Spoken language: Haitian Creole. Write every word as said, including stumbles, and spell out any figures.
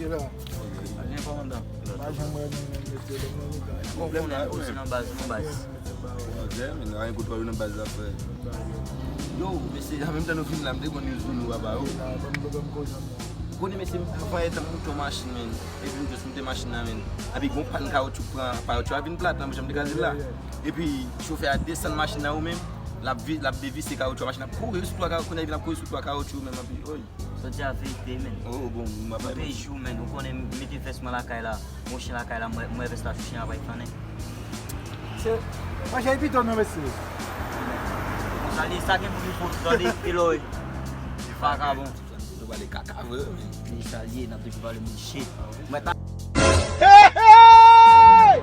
Gen kòmandan. Pwoblèm la, ou menm. Nan baz, nan baz. Manzè, men nan yon kout wè nan baz la, frè. Yo, mesye, an menm tan nou fin la, m te konn yon zounou aba yo. Konnen, mesye, m fè tan moute yon machin, men. Epi m just moute machin nan, men. Epi gon pàn kawotchou pran, kawotchou a vin plat, nan bouch, m te kraze l la. Epi chofè a desann machin nan, ou menm, l ap vi-, l ap devise kawotchou a, machin ap kouri sou twa kawotchou, kounye a vin ap kouri sou twa kawotchou, menm, epi, oy. Sa w di a verite, men. Oh, bon, m ap pale. Move jou, men. Ou konnen, m mete vès mwen lakay la. Gon chen lakay la, m wè, m wè vès la sou chen an, pa flannen. Se, pa jay pito non, mesye. Konsa li, sa gen pou li fo, tande, Eloy. Vakabon. Nou pale kaka vre, men. Men sa l ye, n ap toujou pale moun shit. Mwen ta Hey, hey!